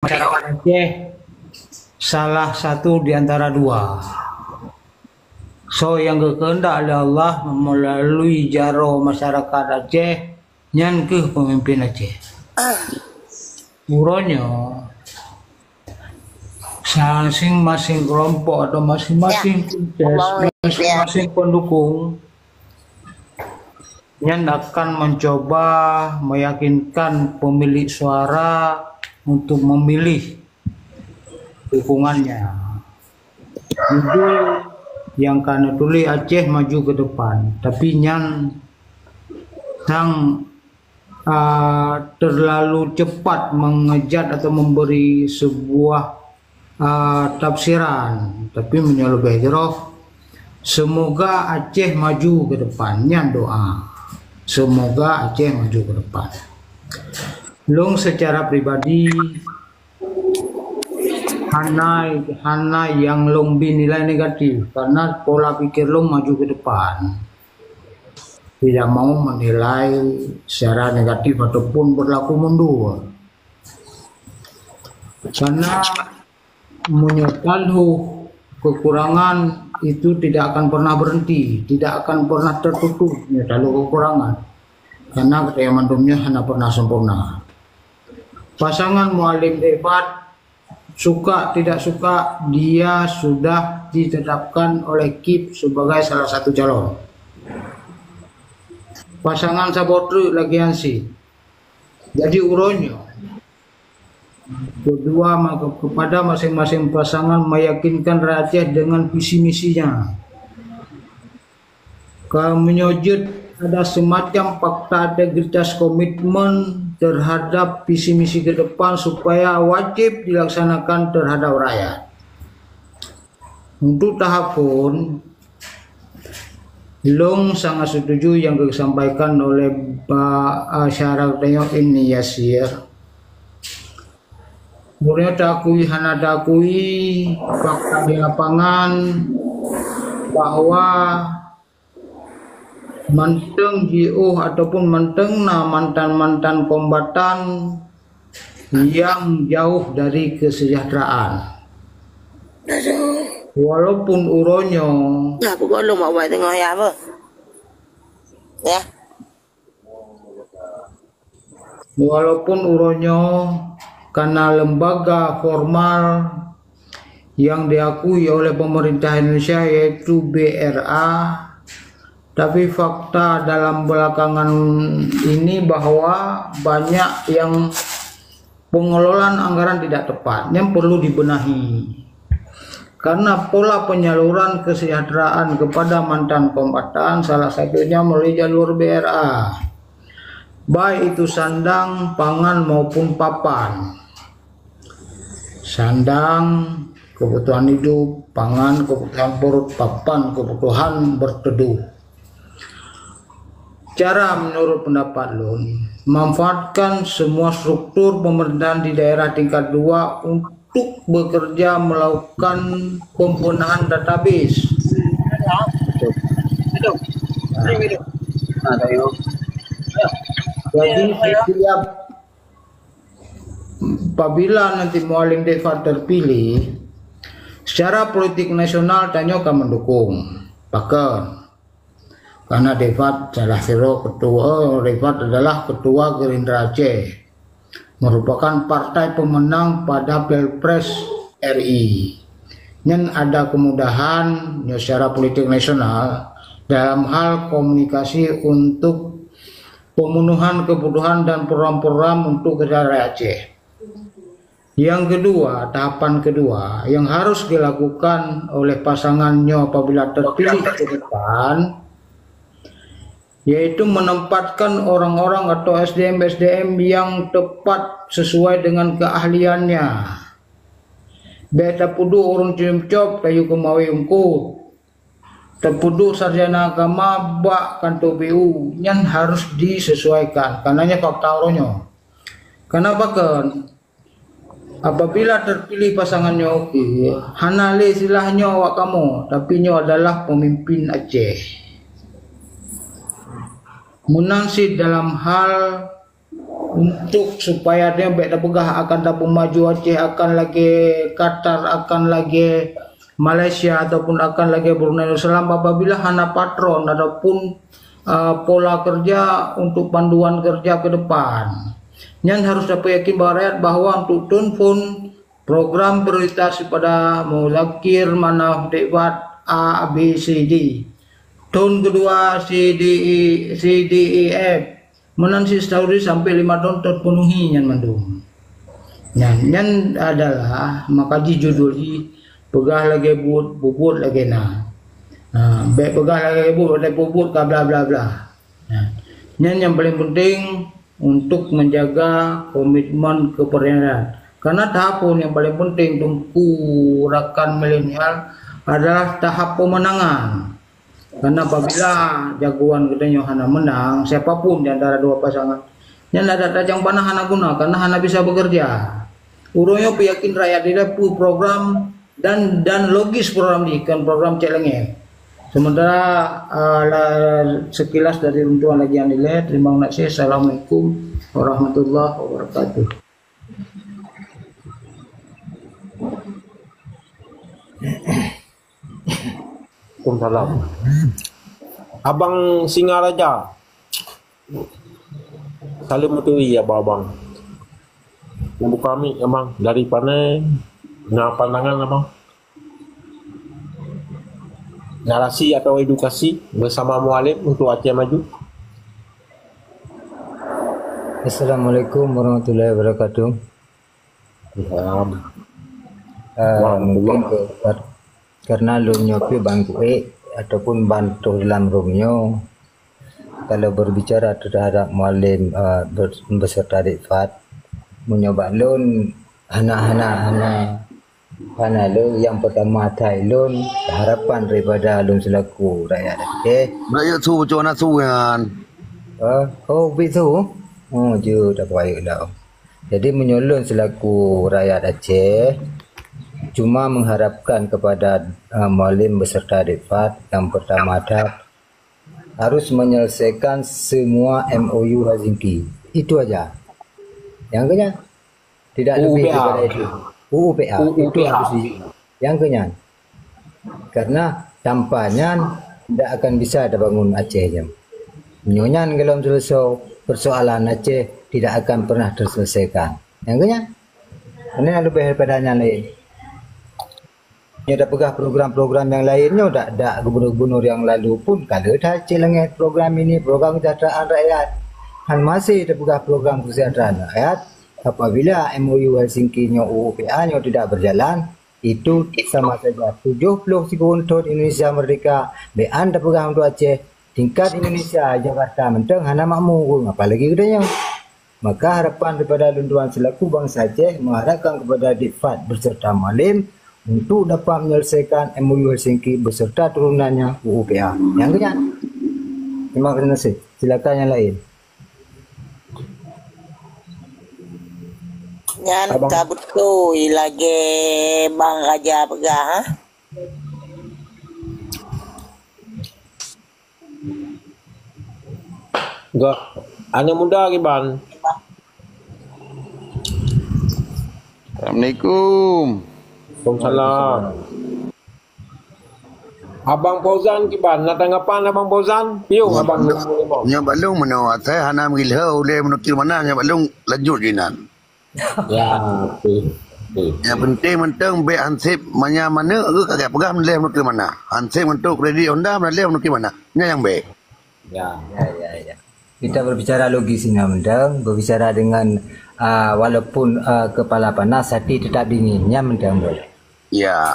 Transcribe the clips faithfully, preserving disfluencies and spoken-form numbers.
masyarakat Aceh salah satu di antara dua. Soe nyang geukeuheundak lé Allah meulalui jaroe masyarakat Aceh, nyan kheueh peumimpin Aceh. Uroe nyoe, masing-masing keulompok atau masing-masing tim ses, masing-masing pendukung, nyan akan mencoba meyakinkan pemilik suara untuk memilih dukungannya. Judul nyang ka neutuléh Aceh Maju ke Depan, tapi nyan sang, ah, terlalu cepat mengejat atau memberi sebuah, ah, tafsiran. Tapi meunyoe leubeh jroh, semoga Aceh maju ke depan. Nyan doa. Semoga Aceh maju ke depan. Lôn secara pribadi hana, hana nyang lôn bi nilai negatif, karena pola pikir lôn maju ke depan. Tidak mau menilai secara negatif ataupun berlaku mundur. Karena meunyoe ka lheueh kekurangan itu tidak akan pernah berhenti, tidak akan pernah tertutup, nyoe ka lheueh kekurangan. Karena geutanyoe mandum nyoe hana pernah sempurna. Pasangan Mualem Debat, suka tidak suka, dia sudah ditetapkan oleh kip sebagai salah satu calon. Pasangan saboh treuk lagi hansi. Jadi uroe nyoe, kedua ma-, kepada masing-masing pasangan meyakinkan rakyat Aceh dengan visi misinya. Ka meunyoe jeuet ada semacam fakta integritas komitmen terhadap visi misi ke depan supaya wajib dilaksanakan terhadap rakyat. Untuk tahap phon, lôn sangat setuju nyang geusampaikan oleh Pak, ah, syedara geutanyoe Ibni Yasir. Meunyoe taakui hana taakui fakta di lapangan bahwa mantong jiôh ataupun mantong na mantan-mantan kombatan nyang jauh dari kesejahteraan. Walaupun uroe nyoe Nah, pukul lom awak tengah ya apa? Ya. Walaupun uroe nyoe kana lembaga formal yang diakui oleh pemerintah Indonesia, yaitu B R A, tapi fakta dalam belakangan ini bahwa banyak yang pengelolaan anggaran tidak tepat, yang perlu dibenahi. Karena pola penyaluran kesejahteraan kepada mantan kombatan salah satunya melalui jalur B R A. Baik itu sandang, pangan maupun papan. Sandang, kebutuhan hidup, pangan, kebutuhan perut, papan, kebutuhan berteduh. Cara menurut pendapat lôn, manfaatkan semua struktur pemerintahan di daerah tingkat dua untuk bekerja melakukan pembenahan database. Betul. Betul. Betul, betul. Nah, tahu. Jadi, setiap, apabila nanti Mualem Debat terpilih, secara politik nasional tanyoe ka mendukung. Pakon? Karena Debat salah sidroe ketua, Debat adalah ketua Gerindra Aceh, merupakan partai pemenang pada Pilpres R I. Nyan ada kemudahan nyoe secara politik nasional dalam hal komunikasi untuk pemenuhan kebutuhan dan program-program untuk rakyat Aceh. Yang kedua, tahapan kedua yang harus dilakukan oleh pasangan nyoe apabila terpilih ke depan, yaitu menempatkan orang-orang atau S D M-S D M yang tepat sesuai dengan keahliannya. Bék tapeuduek ureuëng cium cop tayue keumawe ungkup. Tapeuduek sarjana agama bak kantô B U, nyan harus disesuaikan, karena nyan fakta uroe nyoe. Karena pakon? Apabila terpilih pasangan nyoe oke, hana lé istilah nyoe awak kamoe, tapi nyoe adalah pemimpin Aceh. Meunan cit dalam hal Untuk supaya dia baik dah peugah akan dah pemaju Aceh, akan lagi Qatar, akan lagi Malaysia ataupun akan lagi Brunei Darussalam, apabila hana patron ataupun uh, pola kerja untuk panduan kerja ke depan. Nyan harus dapat yakin bahwa rakyat bahwa untuk thôn phôn program prioritas pada Muzakir Manaf Dikfad A B C D. Thôn kedua C D E, C D E F. Meunan si studi sampai lima thôn terpenuhi nyan mandum. Nyan, nyan adalah maka jih judul jih peugah lagée buet, bubuet lagée na. Ha, bék peugah lagée buet, lagée bubuet ka bla bla bla. Ha. Nyan yang paling penting untuk menjaga komitmen kepercayaan. Karena tahap yang paling penting Teungku rakan milenial adalah tahap pemenangan. Karena apabila jagoan geutanyoe hana menang, siapapun di antara dua pasangan, nyan adat tajang panah hana guna karena hana bisa bekerja. Ureuëng nyoe peuyakin rakyat dilée peue program dan dan logis program jih, kon program cek lengée. Sementara uh, la, sekilas dari runtuhan lagi yang dilée, terima kasih. Assalamualaikum warahmatullahi wabarakatuh. Waalaikumsalam. Abang Singaraja. Salam meuturi abang-abang. Buka mic abang dari panai. Na pandangan abang. Narasi atau edukasi bersama Mualem untuk Aceh Maju. Assalamualaikum warahmatullahi wabarakatuh. Salam. Uh, mungkin ke, karena lôn nyoe pih ban kuék ataupun ban toh dalam room nyoe. Kalau berbicara terhadap Mualem uh, beserta Dikfad, meunyoe bak lôn hana hana hana hana lôn yang pertama that lôn harapan daripada lôn selaku rakyat Aceh. Rakyat su cok na su kan. Uh, oh, begitu. Oh, je tak payah lah. Jadi meunyoe lôn selaku rakyat Aceh cuma mengharapkan kepada uh, Mualem beserta Dikfad yang pertama that harus menyelesaikan semua M O U Helsinki. Itu aja. Yang kena tidak lebih daripada itu. U U P A. U U P A. Itu harus di yang kena. Karena tanpa nyan tidak akan bisa dibangun Aceh nyoe. Nyoe nyan kalau selesai persoalan Aceh tidak akan pernah terselesaikan. Yang kena. Ini lebih daripada nyan lain. Nyoe dah peugah program-program yang lain nyoe dak dak gubernur-gubernur yang lalu pun kalau dah cek langit program ini program kesejahteraan rakyat. Han masih dah peugah program kesejahteraan rakyat. Apabila M O U Helsinki nyoe U U P A nyoe tidak berjalan, itu sama saja tujuh puluh sikureueng thon Indonesia merdeka, bean dah peugah untuk Aceh, tingkat Indonesia Jakarta menteng hana makmur apalagi geutanyoe. Maka harapan daripada lôn tuan selaku bansa Aceh mengharapkan kepada Dikfad beserta Mualem untuk dapat menyelesaikan M O U Helsinki beserta turunannya U U P A. Yang kena. Terima kasih. Silakan yang lain. Nyan ka beutôi lagée Bang Raja peugah. Gak aneuk muda kiban. Assalamualaikum. Waalaikumsalam. Abang Fauzan kiban, na tanggapan Abang Fauzan? Piong abang. Nyoe balong meunoe asai hana meugilah uleh meunukir mana nyoe balong lanjut jinan. Ya, betul. Yang penting mentong bek hansip manya mana ke kagak pegang meleh mungkin mana. Hansip untuk kredit Honda meleh mungkin mana. Nya yang bek. Ya. Ya, ya, ya. Kita berbicara logis ini mentong, berbicara dengan uh, walaupun uh, kepala panas hati tetap dingin. Nya mentong boleh. Ya.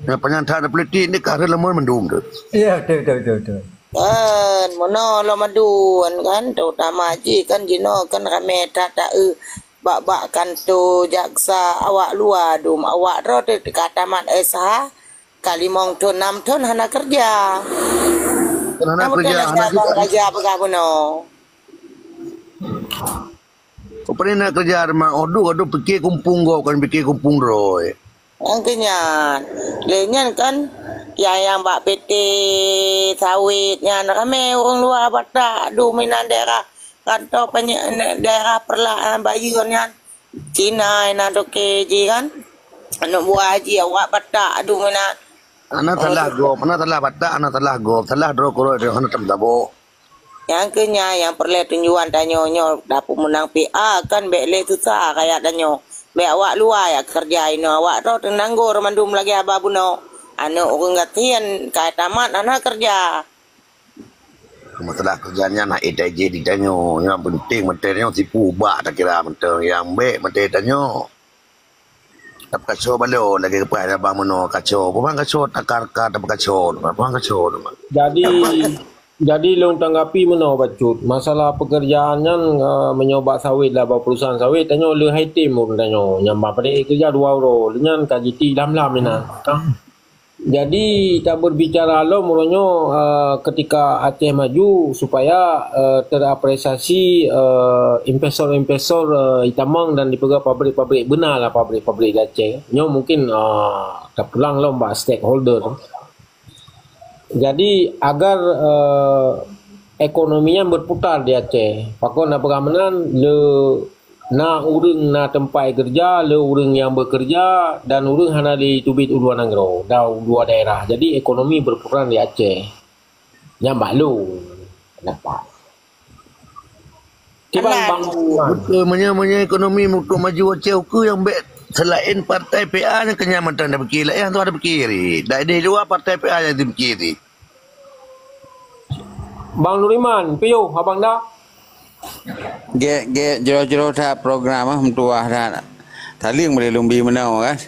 Yang penyantai politik ni kah lemon mendung tu. Ya, betul betul betul betul. Kan, meunoe lom aduan kan, terutama jih kan jinoe kan ramé that taeu bak-bak kanto jaksa awak luwa dum awak droe teuka tamat S H, ka limong thon nam thon hana keureuja. Kan hana keureuja, hana keureuja peugah bunoe. Kok pernah nak keureuja teuma odoh odoh pikir kumpung gob kan pikir kumpung droe. Nyang keu nyan, lé nyan kan nyang nyang bak P T sawit nyan ramé ureuëng luwa Batak duminan daerah Kantor panye-, daerah Peureulak, ah, Bayeue nyan. Cina na toke jih kan. Aneuk buah jih awak batak adu meunan. Hana salah gob, hana salah batak, hana salah gob, salah droe keudroe hana tem tabok. Nyang keu nyan nyang peureulèe tunjuan tanyoe nyoe dapur meunang P A kan bèk lé susah rakyat tanyoe. Bèk awak luwa jak keureuja inoe, awak droe teunanggor mandum lagèe haba bunoe. Aneuk ureueng gasien ka tamat hana keureuja. Masalah keureuja nyan hana ék tajih di tanyoe. Nyang penting mantong nyoe sipu bak takira mantong nyang bèk mantong tanyoe. Tapeukaso balo lagèe geupeugah abang meunoe kaso. Bukan kaso takar ka tapeukaso. Bukan kaso. Jadi, jadi lôn tanggapi meunoe bacut. Masalah pekerjaan nyan, eh, meunyoe bak sawit lah, bak perusahaan sawit, tanyoe le hai tem ureueng tanyoe. Nyang bak padé keureuja dua uroe. Nyan ka jiti lam-lam inan. Jadi, taberbicara lom uroe nyoe, eh, ketika Aceh maju supaya, eh, terapresiasi, eh, investor-investor, eh, itamong dan dipeugah pabrik-pabrik, beuna lah pabrik-pabrik di Aceh. Nyoe mungkin, eh, tapulang lom bak stakeholder. Jadi, agar, eh, ekonomi nyan berputar di Aceh. Pakon na peugah meunan, le na ureueng na teumpat keureuja, le ureueng nyang bekerja dan ureueng hana jiteubiet u luwa nanggroe dan u luwa daerah. Jadi ekonomi berputar di Aceh. Nyan bak lôn pendapat. Kiban Bang Wan. Beutôi, meunyoe, meunyoe ekonomi untuk maju Aceh ukeue nyang bèk selain partai P A nyang keunyan mantong tapikir, laén hana tapikir. Dak di luwa partai P A nyang tapikir. Bang Nuriman, piôh abang dah. Gèt-gèt jroh-jroh that program ah, meutuah that. Taleueng boleh lôn bi meunoe kan.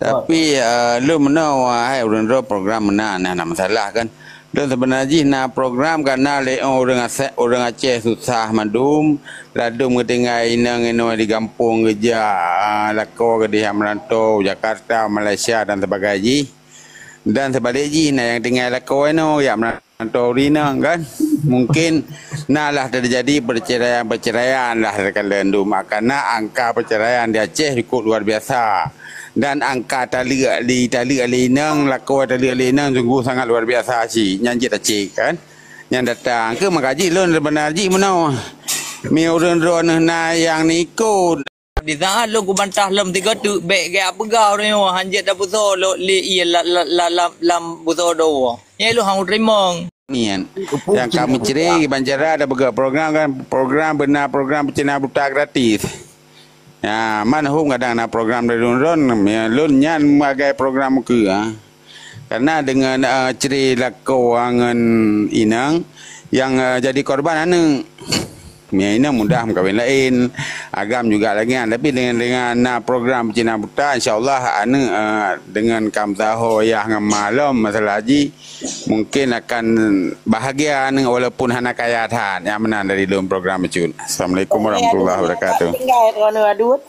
Tapi, eh, lôn meunoe, hai ureueng droe program meunan, nah, na masalah kan. Lôn seubeuna jih na program ka na lé ureueng Aceh, ureueng Aceh susah mandum, ladôm geutinggai inong inoe di gampông geujak, ah, lakoe keudéh meurantô, Jakarta, Malaysia dan sebagainya jih. Dan seubalik jih na nyang tinggai lakoe inoe jak meurantau rinong kan. Mungkin na lah teujadi peuceuraian-peuceuraian lah teukalon dum, karena angka peuceuraian di Aceh cukup luar biasa. Dan angka taleuek di, taleuek lé inong, lakoe taleuek lé inong sungguh sangat luar biasa cit. Nyan cit tacek kan. Nyan datang keu maka jih lôn seubeunar jih meunoe. Mi ureueng droeneuh na nyang neuikot. Di saat lôn kubantah lom tiga teuk, bèk geupeugah ureueng nyoe hanjeuet tapeusoe lé ie la-, la-, la-, lam, lam busoe doe. Nyan lôn han kuteurimong. Nyan. Nyang ka meucre kiban cara tapeugah program kan, program beuna program peucina buta gratis. Ya, man hom kadang na program dari lôn, lôn, ya, lôn nyan meuagai program ukeue, ha. Karena deungon, eh, cre lakoe ngon inong nyang, eh, jadi korban aneuk. Ya, inong mudah meukawen laén, agam juga lagèe nyan. Tapi dengan, dengan na program peucina buta, insya Allah aneuk, eh, dengan ka meusaho yah ngon ma lom masalah haji, mungkin akan bahagia aneuk walaupun hana kaya that. Nyan meunan dari lôn program bacut. Assalamualaikum warahmatullahi wabarakatuh. Tinggai droeneuh adut.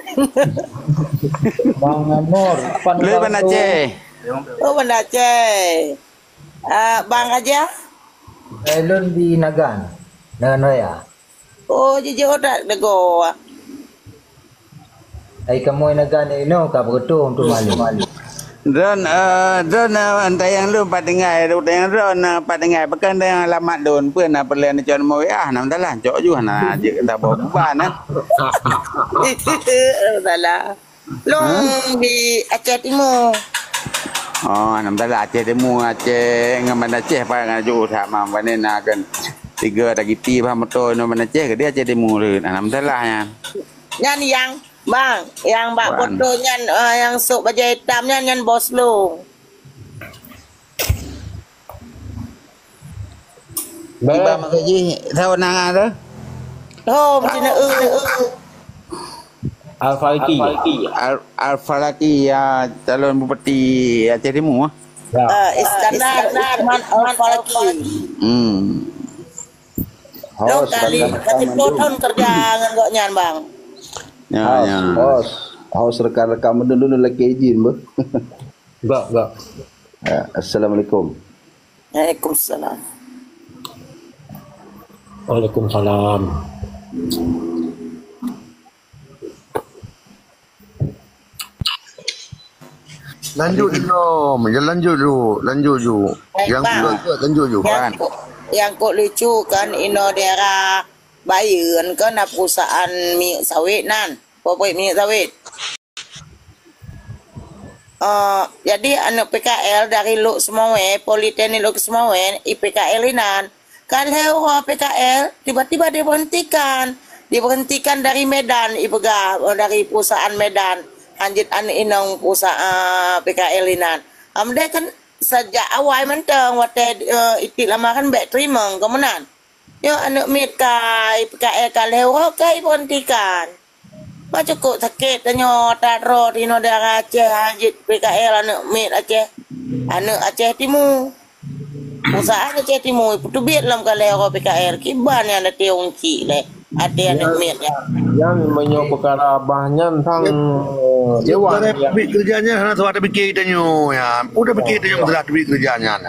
Bang Anwar, pan Lé Bang Aceh. Oh, Banda Aceh. Ah, Bang Raja? Eh, lôn di Nagan, Nagan Raya. Oh, jijak udah nego. Ai kamoe Nagan inoe ka beutôi untuk malu. Dan, eh, dan, eh, tayang lôn pat tinggai, tayang lôn, eh, pat tinggai. Pekan tayang alamat lôn, peue na peureulèe neucok nomor W A, na meusalah, cok ju, na jeuet tabôh beban, eh. Salah. Lôn di Aceh Timu. Oh, hana masalah Aceh Timu, Aceh ngon Banda Aceh pakat ngon Aceh Usak ma, bak nyan na kan tiga tak giti bah moto ngon Banda Aceh, keudéh Aceh Timu rhot. Hana masalah nyan. Nyan nyang, bang, nyang bak foto nyan, eh, nyang sôk bajèe itam nyan, nyan bos lôn. Iba maksud jih, saboh nan tu? Oh, macam mana? Al-Falaki. Al-, Al-Falaki, ya, calon bupati Aceh Timu, ah. Ya. Ah, Iskandar Usman Al-Falaki. Hmm. Dong kali, kali dua tahun kerja ngon gobnyan, bang. Ya, ya. Hos, hos rekan-rekan meudun dulu lagi izin, beuh. Enggak, enggak. Ya, assalamualaikum. Waalaikumsalam. Waalaikumsalam. Lanjut dulu, ya, lanjut dulu, lanjut dulu. Baik, yang Bang. Lanjut dulu. Yang kok, yang kok lucu kan, inoe daerah Bayeuen kon na perusahaan minyeuk sawét nan, pabrik minyeuk sawét. Eh, jadi aneuk P K L dari Lhokseumawe, Politeknik Lhokseumawe, I P K L inan. Ka lhèe uroe P K L, tiba-tiba diberhentikan. Diberhentikan dari Medan, ipeugah, eh, dari perusahaan Medan. Hanjeuet aneuk inong perusahaan P K L inan. Amdeh kan sejak awai mantong watèe, eh, itit lama kan bèk teurimong, kon meunan. Nyoe aneuk miet kai, P K L ka lhèe uroe kai iberhentikan. Bah cukôp sakét tanyoe that droe tinoe di Aceh, hanjeuet P K L aneuk miet Aceh. Aneuk Aceh Timu. Perusahaan Aceh Timu, peuteubiet lom ka lhèe uroe P K L. Kiban nyang até uncik lé, até aneuk miet nyan. Nyan meunyoe peukara bah nyan sang, eh, dewan barang nyang teubiet keureuja nyan hana salah tapike tanyoe nyan. Udah pike tanyoe masalah teubiet keureuja nyan.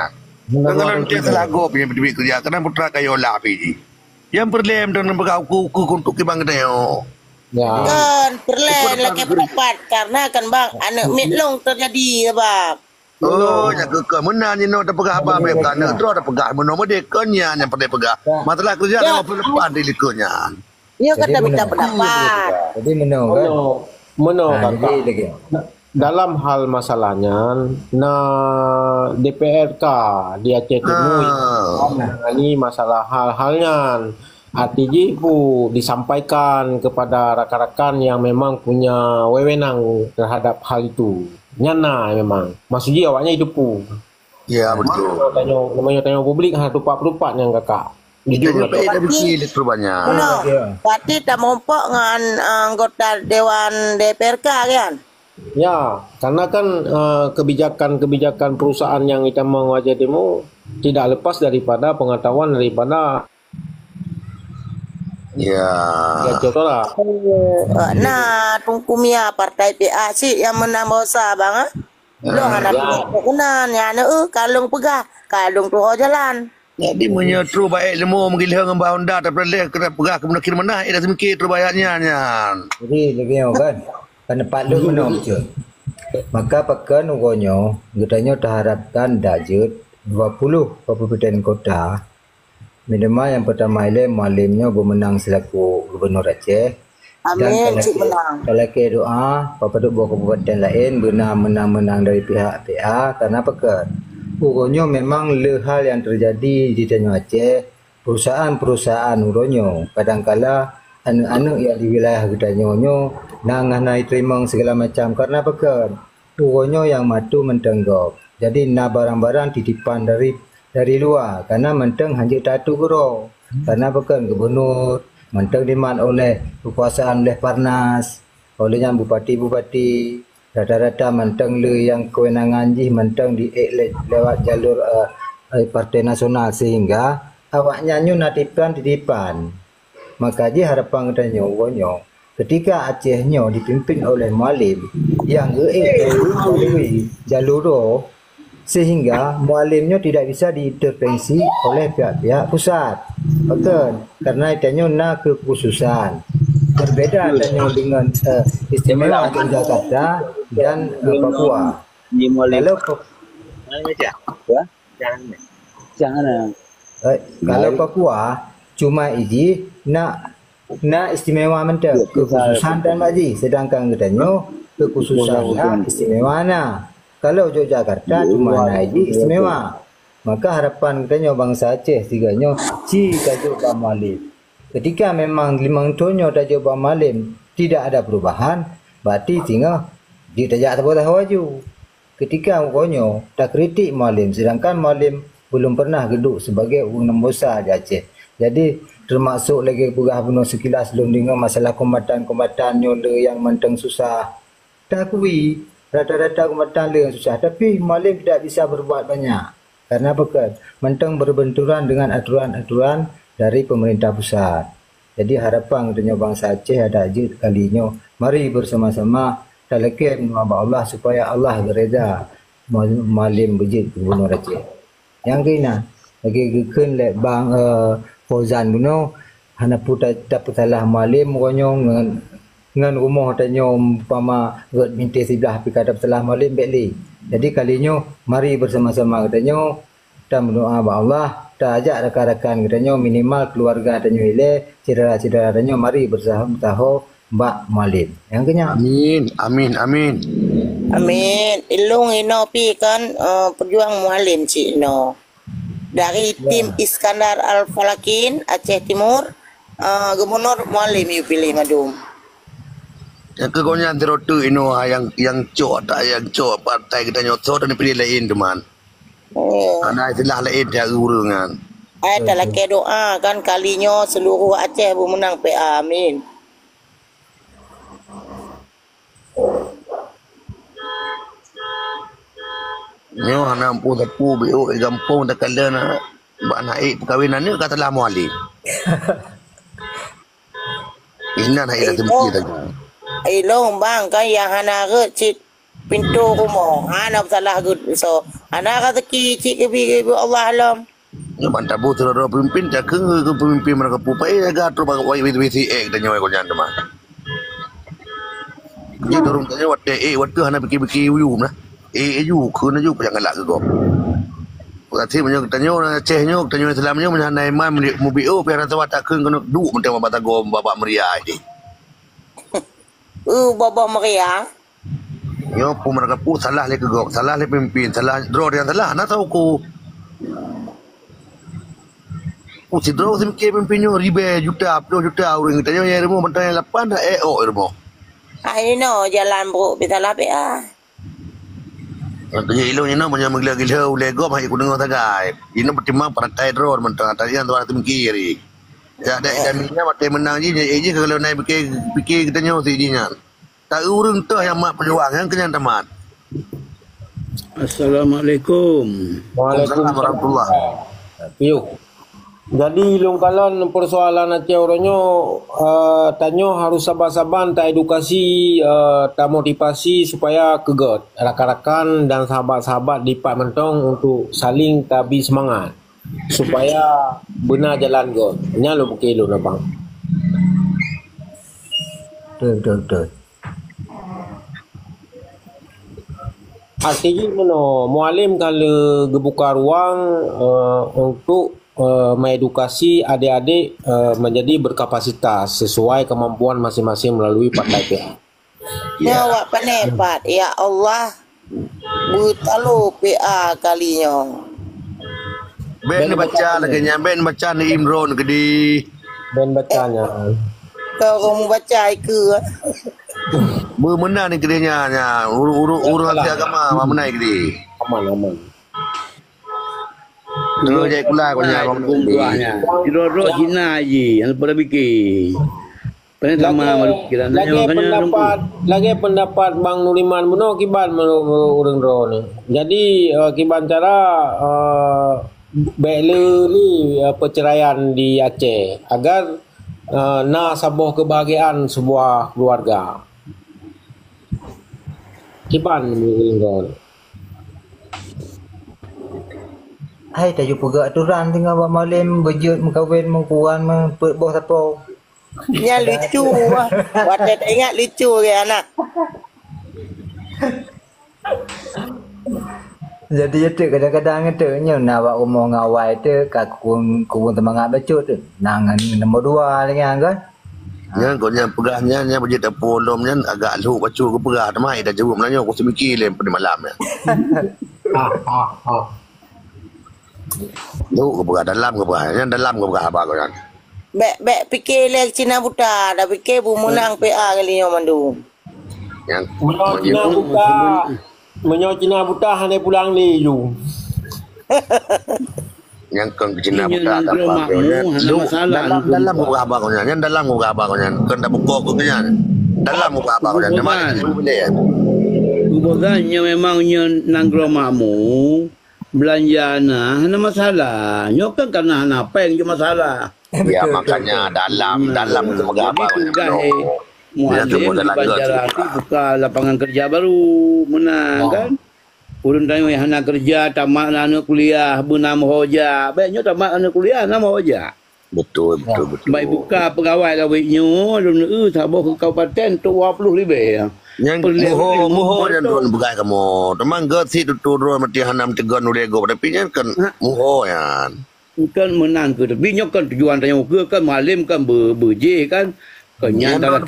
Kadang-kadang dia salah gob nyang teubiet keureuja, kadang putra kayoe lah pih jih. Nyang peureulèe mantong neupeugah uku-uku untuk kiban geutanyoe. Ya. Kan, peureulèe lakèe peurapat, karena kan bang, aneuk miet lôn teujadi, bang. Oh, nyang keu, keu meunan jinoe tapeugah haba, bèk ka aneuk droe tapeugah meunoe meudeh kon nyan nyang peureulèe peugah. Masalah keureuja na peue leupah di likot nyan. Iya, kata minta pendapat. Jadi meunoe kan? Meunoe, meunoe, kakak. Jadi lagi. Dalam hal masalah nyan, na D P R K di Aceh Timur yang menangani masalah hal-hal nyan. Arti jih pu disampaikan kepada rakan-rakan yang memang punya wewenang terhadap hal itu. Nyan na memang. Maksud jih awaknyan itu pu. Ya, betul. Tanyoe, namanya tanyoe publik hana tupat-tupat nyan, kakak. Jujur lah, Cok. Berarti, berarti tamumpok ngon, eh, anggota Dewan D P R K kan? Ya, karena kan, eh, kebijakan-kebijakan perusahaan yang ditamong Aceh Timur tidak lepas daripada pengetahuan daripada Ya. Ya, contoh lah. Eh, na Teungku Mia partai P A cit nyang meunang bosa bang, eh? Lôn hana teuka keunan, nyan, eh, ka lôn peugah, ka lôn tuho jalan. Jadi, meunyoe trok bak ék leumo meugiléng ngon bah honda, tapi lheuh keuneuk peugah keumeunah kiri meunah, ék dah seumike trok bak nyan, nyan. Jadi, lagèe nyoe kan, pendapat lôn meunoe, beutôi. Maka pakon uroe nyoe, geutanyoe taharapkan dak jeuet dua puluh kabupaten kota, minimal nyang peutama ilèe Mualem nyoe geumeunang seulaku Gubunur Aceh. Amin, cit meunang. Dan talakèe doa, padub boh kabupaten laén beuna meunang-meunang dari pihak P A, karena pakon? Uroe nyoe memang le hal nyang teujadi di tanyoe Aceh, perusahaan-perusahaan uroe nyoe, kadangkala aneuk-aneuk nyang di wilayah geutanyoe nyoe na hana jiteurimong segala macam, karena pakon? Uroe nyoe nyang matu mantong gob. Jadi na barang-barang titipan dari, dari luwa, karena mantong hanjeuet tatu keudroe. Karena pakon gubunur, mantong dimat oleh kekuasaan oleh Parnas, oleh nyan bupati-bupati, rata-rata mantong le nyang kewenangan jih mantong di ék le-, lewat jalur, eh, eh, Partai Nasional, sehingga awaknyan nyoe na titipan-titipan. Maka jih harapan geutanyoe uroe nyoe, ketika Aceh nyoe dipimpin oleh Mualem nyang geuék melalui jalur droe, sehingga Mualem nyoe tidak bisa diintervensi oleh pihak-pihak pusat. Pakon? Karena tanyoe na kekhususan. Berbeda tanyoe dengan, eh, istimewa Yogyakarta dan, eh, Papua. Kalau Pap-, eh, kalau Papua cuma iji na na istimewa mantong, kekhususan dan bak jih, sedangkan geutanyoe kekhususan na, istimewa na. Kalau Yogyakarta cuma na jih istimewa. Maka harapan geutanyoe bansa Aceh sigoe nyoe ci tajok bak Mualem. Ketika memang limong thon nyoe tajok bak Mualem tidak ada perubahan, berarti singoh jeuet tajak saboh tahu aju. Ketika uroe nyoe takritik Mualem, sedangkan Mualem belum pernah geuduek sebagai ureueng nyang bosa di Aceh. Jadi, termasuk lagèe peugah bunoe sekilas lôn deungoe masalah kombatan-kombatan nyoe le nyang mantong susah. Takui, rata-rata kombatan le nyang susah, tapi Mualem tidak bisa berbuat banyak. Karena pakon? Mantong berbenturan dengan aturan-aturan dari pemerintah pusat. Jadi, harapan geutanyoe bansa Aceh adak jeuet kali nyoe, mari bersama-sama talakèe meudoa bak Allah supaya Allah geureda Mualem beujeuet gubunur Aceh. Nyang keunan, lagèe geukheun lé Bang, eh, Fauzan bunoe, hana peue ta-, tapeusalah Mualem uroe nyoe ngon, ngon rumoh tanyoe umpama rot mintèe siblah pih ka tapeusalah Mualem bèk lé. Jadi kali nyoe mari bersama-sama geutanyoe tameudoa bak Allah Taajak rakan-rakan geutanyoe, minimal keuluwarga tanyoe ilée, syedara-syedara tanyoe, mari beuseuhu-seuhu bak Mualem. Nyang keunyan. Amin, amin, amin. Amin. Ilong inoe pi kan, eh, peujuang Mualem cit inoe. Dari tim Iskandar Al-Falakin, Aceh Timur, eh, Gubernur Mualem yue piléh mandum. Nyang keu gobnyan sidroe teuk inoe nyang, nyang cok, tak nyang cok partai geutanyoe, soe dan pilih laén teuma. Oh. Hana istilah laén tiap ureuëng nyan. Ai talakée doa kan kali nyoe seluruh Aceh beumeunang P A. Amin. Nyoe hana muphom sapeue biôk di gampông takalon bak aneuk peukawen aneuk ka salah Mualem. Inan hai rasa mikir tadi. Ilong bang kan nyang hana rhot cit pintoe rumoh. Hana salah geuh soe. Hana raseuki cit geubi-geubi Allah lom. Nyoe ban tabu sidroe-droe peumimpin, takheun keu peumimpin meureuka pupai jaga troh bak wai W C X tanyoe keu nyan teuma. Jadi ureuëng tanyoe watée ék watée hana pikir-pikir uyum lah. Eh, eh, ju, kheun ju, peue nyang galak keu gob. Berarti meunyoe geutanyoe ureuëng Aceh nyoe, geutanyoe Islam nyoe, meunyoe hana iman, meuli-, mubiôh, pih rasa watak kheun keuneuk duek mantong bak tagoe bak meuria jih. Uh, boboh meuria. Nyoe peue meureuka peue salah lé keu gob, salah lé peumimpin, salah droe nyang salah, na tau ku. Ku sidroe seumiké peumimpin nyoe ribée juta, ploh juta ureuëng geutanyoe nyang rumoh mantong nyang lapan dak ék ôk rumoh. Ai inoe jalan brok pih salah pih ah. Nyang keu jih ilong inoe meunyoe meugila-gila ulée gob hai kudeungoe sagai. Inoe peutimang partai droe mantong ata nyan tuan teumiki ri. Jak dek kami nyan watée meunang jih, jih kalau naik pikir, pikir geutanyoe si jih nyan. Tak ureuëng teuh nyang mat peujuang nyang keu nyan tamat. Assalamualaikum. Waalaikumsalam warahmatullah. Piuk. Jadi lôn kalon persoalan Aceh uroe nyoe, eh, tanyoe harus saban-saban taedukasi, eh, tamotivasi supaya keugot rakan-rakan dan sahabat-sahabat dipat mantong untuk saling tabi semangat supaya beuna jalan got. Nyan lôn pike lôn abang. Betul, betul, betul. Arti jih meunoe, Mualem ka lheueh geubuka ruang, eh, untuk, eh, mengedukasi adik-adik, eh, menjadi berkapasitas sesuai kemampuan masing-masing melalui partai P A. Ya. Nyoe awak pané pat, ya Allah, beutalo P A kali nyoe. Bèk neubaca lagèe nyan, bèk neubaca ni Imron keudéh. Bèk neubaca nyan. Kau ureueng mubaca ikeue. Beuh meunan ni keudéh nyan, nyan. Ureueng, ureueng, ureueng ahli agama, meunan keudéh. Aman, aman. Tengok jai kula kau nyan, abang. Sidroe-droe Cina ji, hana pernah fikir. Lagèe, lagèe pendapat, lagèe pendapat Bang Nuriman bunoe kiban menurut ureueng droeneuh. Jadi, eh, kiban cara, eh, bèk le ni, eh, perceraian di Aceh agar, eh, na saboh kebahagiaan sebuah keluarga. Kiban menurut ureueng droeneuh. Hai, taju peugah aturan singoh bak malem, beujeuet meukawen, meukuan, meupeuet boh sapo. Nyan lucu, wah. Watèe taingat lucu lagèe anak. Jadi, ya, teuk, kadang-kadang, teuk, nyoe na bak rumoh ngon awai, teuk, ka kubun, kubun seumangat bacut, teuk. Na ngon nombor dua lagèe nyan, kan? Nyan, kon nyan peugah nyan, nyan beujeuet tapeuulom nyan, agak lhok bacut geupeugah, teuma, eh, dah jaweueb nyan, nyoe, ku seumiké lé, pada malam nyan. Ha, ha, ha. Lhok geupeugah, dalam geupeugah. Nyan dalam geupeugah haba geuh nyan. Bèk, bèk pike lé Cina buta, dah pike beumeunang P A kali nyoe mandum. Nyang meunyoe Cina buta, meunyoe Cina buta hana pulang lé ju. Nyang kon Cina buta, dalam, dalam geupeugah haba geuh nyan. Nyan dalam geupeugah haba geuh nyan. Kon dak bukon geuh nyan. Dalam geupeugah haba geuh nyan. Memang nyoe memang nyoe nanggroe makmu. Beulanja na, hana masalah. Nyoe kan karena hana péng je masalah. Ya, makanya dalam, dalam tu peugah apa. Jadi tugas, eh, Mualem di Banjarati buka lapangan kerja baru, meunan kan? Ureueng tanyoe nyang hana kerja, tamat aneuk kuliah, beuna meuho jak. Bèk nyoe tamat aneuk kuliah, hana meuho jak. Betul, betul, betul. Bai buka peugawai lawét nyoe, lôn eu saboh kabupaten dua puluh ribèe. Nyan meuho, meuho nyan droen peugah kamoe. Teuma gèt sit tutoe droen meuti hana meuteugon ulèe gob, tapi nyan kan meuho nyan. Kan meunan keuh, tapi nyoe kan tujuan tanyoe keuh kan mualem kan be-, beujih kan. Kon nyan dalam